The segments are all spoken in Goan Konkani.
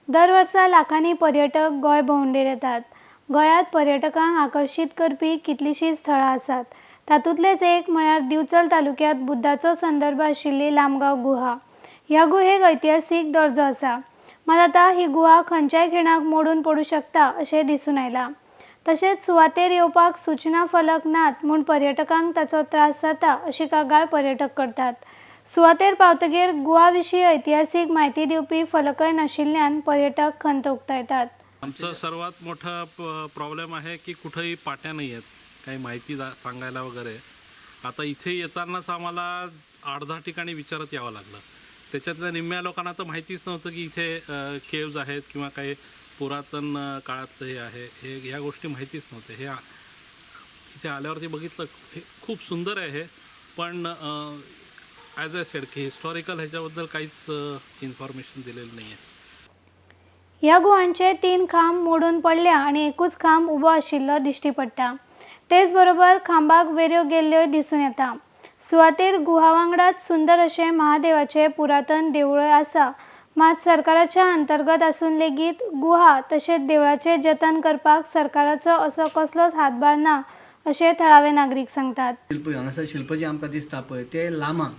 दर वर्सा लाखांनी पर्यटक गोंय भोंवडेर येतात. गोंयांत पर्यटकांक आकर्शीत करपी कितलींशींच थळां आसात. तातूंतलेंच एक म्हळ्यार दिवचल तालुक्यांत बुद्धाचो संदर्भ आशिल्ली लामगांव गुहा. ह्या गुहेक ऐतिहासीक दर्जो आसा. मात आतां ही गुहा खंयच्याय खिणाक मोडून पडूं शकता अशें दिसून आयलां. तशेंच सुवातेर येवपाक सूचना फलक नात म्हूण पर्यटकांक ताचो त्रास जाता अशी कागाळ पर्यटक करतात. सुवातेर पावतगीर गुहा विशीं ऐतिहासीक म्हायती दिवपी फलकय नाशिल्ल्यान पर्यटक खंत उक्तायतात. आमचं सर्वात मोठा प्रॉब्लेम आहे की कुठेही पाट्या नाही आहेत काही माहिती सांगायला वगैरे. आता इथे येतानाच आम्हाला 8-10 ठिकाणी विचारत यावं लागलं. त्याच्यातल्या निम्म्या लोकांना तर माहितीच नव्हतं की इथे केव्ज आहेत किंवा काही पुरातन काळातलं हे आहे, हे ह्या गोष्टी माहितीच नव्हत्या. हे इथे आल्यावरती बघितलं, हे खूप सुंदर आहे, पण ॲज I said की हिस्टॉरिकल ह्याच्याबद्दल काहीच इन्फॉर्मेशन दिलेलं नाही आहे. ह्या गुहांचे 3 खांब मोडून पडल्या आनी एकूच खांब उबो आशिल्लो दिश्टी पडटा. तेच बरोबर खांबाक वेऱ्यो गेल्ल्यो दिसून येता. सुवातेर गुहा वांगडाच सुंदर अशें महादेवाचें पुरातन देवूळय आसा. मात सरकाराच्या अंतर्गत आसून लेगीत गुहा तशेंच देवळाचें जतन करपाक सरकाराचो असो कसलोच हातभार ना अशें थळावे नागरीक सांगतात. शिल्प हांगासर शिल्प जें आमकां दिसता पळय ते लामा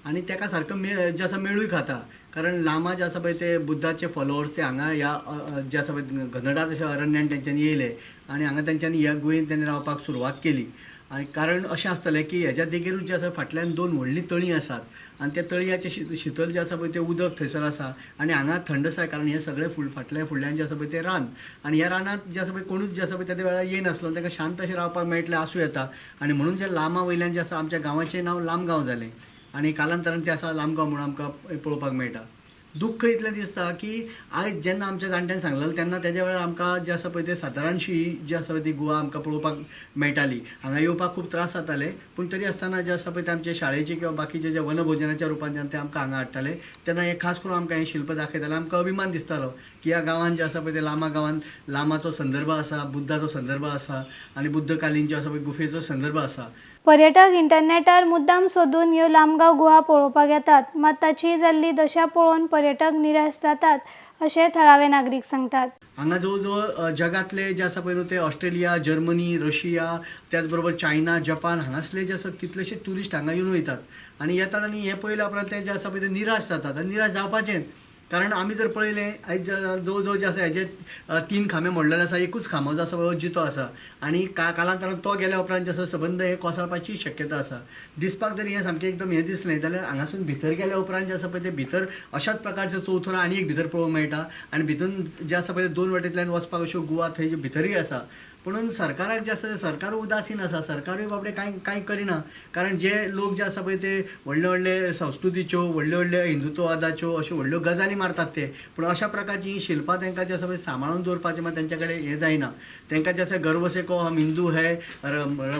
आनी ताका सारको जे आसा मेळूय खाता, कारण लामा जे आसा पळय ते बुद्धाचे फॉलोवर्स ते हांगा ह्या जे आसा पळय घनडा तशें अरण्यान तेंच्यांनी येयले आनी हांगा तेंच्यांनी ह्या गुहेन तेणी रावपाक सुरवात केली. आनी कारण अशें आसतलें की हेज्या देगेरूच जें आसा फाटल्यान 2 व्हडलीं तळीं आसात आनी त्या तळयाचें शितल जें आसा पळय तें उदक थंयसर आसा आनी हांगा थंडसाय, कारण हें सगळें फाटल्या फुडल्यान जें आसा पळय तें रान आनी ह्या रानांत जें आसा पळय कोणूच जें आसा पळय त्या वेळार येयनासलो, तांकां शांत अशें रावपाक मेळटलें आसूं येता. आनी म्हणून जें लामा वयल्यान जें आसा आमच्या गांवाचें नांव लामगांव जालें आनी कालांतरान तें आसा लामगांव म्हणून आमकां पळोवपाक मेळटा. दुख्ख इतलें दिसता की आयज जेन्ना आमच्या जाणट्यान सांगलेलें तेन्ना तेज्या वेळार आमकां जें आसा पळय तें सादारणशी जी आसा पळय ती गुहा आमकां पळोवपाक मेळटाली. हांगा येवपाक खूब त्रास जाताले, पूण तरी आसतना जें आसा पळय तें आमचे शाळेचे किंवा बाकीचे जे वनभोजनाच्या रुपान जेन्ना ते आमकां हांगा हाडटाले तेन्ना हें खास करून आमकां हें शिल्प दाखयतालें. आमकां अभिमान दिसतालो की ह्या गांवान जें आसा पळय तें लामा गांवान लामाचो संदर्भ आसा, बुद्धाचो संदर्भ आसा आनी बुद्धकालीन जो आसा पळय गुफेचो संदर्भ आसा. पर्यटक इंटरनेटार मुद्दाम सोदून ह्यो लामगांव गुहा पळोवपाक येतात, मात ताची जाल्ली दशा पळोवन पर्यटक निराश जातात अशें थळावे नागरीक सांगतात. हांगा जवळ जवळ जगांतले जे आसा पळय न्हू ते ऑस्ट्रेलिया, जर्मनी, रशिया, त्याच बरोबर चायना, जपान हांगासले जे आसा कितलेशे ट्युरिस्ट हांगा येवन वयतात आनी येतात आनी हें पळयल्या उपरांत ते जे आसा पळय ते निराश जातात. आनी निराश जावपाचें, कारण आमी जर पळयलें आयज जवळ जवळ जे आसा हेजे 3 खांबे मोडलेले आसा, एकूच खांबो जो आसा पळय जितो आसा आनी कालांतरान तो गेल्या उपरांत जे आसा सबंद हे कोसळपाची शक्यता आसा. दिसपाक जर हें सामकें एकदम हें दिसलें जाल्यार हांगासून भितर गेल्या उपरांत जें आसा पळय तें भितर अशाच प्रकारचें चौथरो आनी एक भितर पळोवंक मेळटा आनी भितून जें आसा पळय 2 वाटेंतल्यान वचपाक अश्यो गुवा थंय भितरूय आसा. पुणून सरकाराक जें आसा सरकार उदासीन आसा, सरकारूय बाबडे कांय कांय करिना, कारण जे लोक जे आसा पळय ते व्हडले व्हडले संस्कृतीच्यो, व्हडले व्हडले हिंदुत्ववादाच्यो अश्यो व्हडल्यो गजाली मारतात ते, पूण अशा प्रकारची शिल्पां तांकां जें आसा पळय सांबाळून दवरपाचें मात तेंच्या कडेन हें जायना. तांकां जें आसा गर्व से को हम हिंदू है,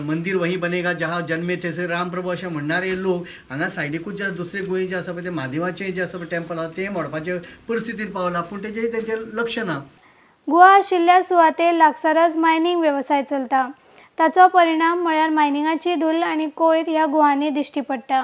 मंदीर वही बनेगा जहाँ जन्मे थे से राम प्रभू अशें म्हणणारे लोक हांगा सायडीकूच जे दुसरे गुहे जे आसा पळय ते म्हादेवाचें जें आसा पळय टेम्पल आसा तें मोडपाचे परिस्थितीन पावलां, पूण तेजेर तेंचें लक्ष ना. गुहा आशिल्ल्या सुवातेर लागसारच मायनींग वेवसाय चलता. ताचो परिणाम म्हळ्यार मायनिंगाची धुल्ल आनी कोयर ह्या गुहांनी दिश्टी पडटा.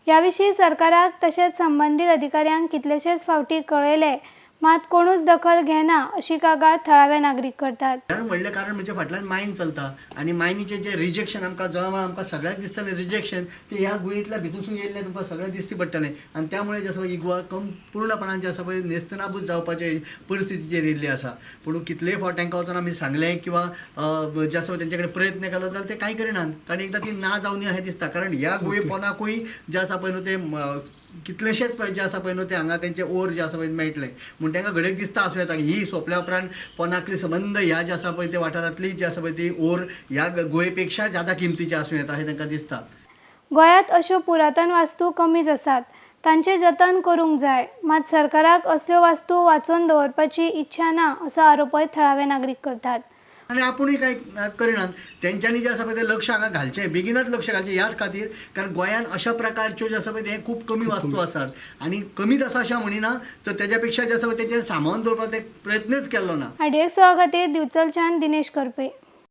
ह्या विशीं सरकाराक तशेंच संबंदीत अधिकाऱ्यांक कितलेशेच फावटी कळयलें, मात कोणूच दखल घेना अशी कागाळ थळावे नागरीक करतात. कारण व्हडलें कारण म्हणजे फाटल्यान मायन चलता आनी मायनीचें जें रिजेक्शन आमकां जळमळ आमकां सगळ्याक दिसतलें रिजेक्शन तें ह्या गुहेंतल्या भितूनसून येयल्लें तुमकां सगळ्याक दिश्टी पडटलें आनी त्यामुळे जें आसा ही गुहा कम पूर्णपणान जें आसा पळय नेस्तनाबूत जावपाचे परिस्थितीचेर येयल्ली आसा. पूण कितलेय फावट तांकां वचून आमी सांगलें किंवा जें आसा तेंचे कडेन प्रयत्न केलो जाल्यार ते कांय करिनात, कारण एकदां ती ना जावन अशें दिसता. कारण ह्या गुहे पोनाकूय जें आसा पळय न्हू ते कितलेशेच पळय जे आसा पळय न्हू ते हांगा तेंचे ओर जे आसा पळय मेळटले म्हूण तांकां घडये दिसता आसूं येता ही सोंपल्या उपरांत पोनाकली संबंद ह्या जे आसा पळय ते वाठारांतली जे आसा पळय ती ओर ह्या गुहेपेक्षा ज्यादा किमतीची आसूं येता अशें तांकां दिसता. गोंयांत अश्यो पुरातन वास्तू कमीच आसात, तांचें जतन करूंक जाय, मात सरकाराक असल्यो वास्तू वाचोवन दवरपाची इच्छा ना असो आरोपय थळावे नागरीक करतात. आनी आपुणूय कांय करिनात. तेंच्यांनी जें आसा पळय तें लक्ष हांगा घालचें, बेगीनच लक्ष घालचें ह्याच खातीर, कारण गोंयांत अशा प्रकारच्यो ज्यो आसा पळय तें खूब कमी वास्तू आसात आनी कमीच आसा अशें म्हणिना, तर तेज्या पेक्षा जें आसा पळय तेंचें सांबाळून दवरपाक ते प्रयत्नच केल्लो ना. आरडीएक्स खातीर दिवचलच्यान दिनेश करपे.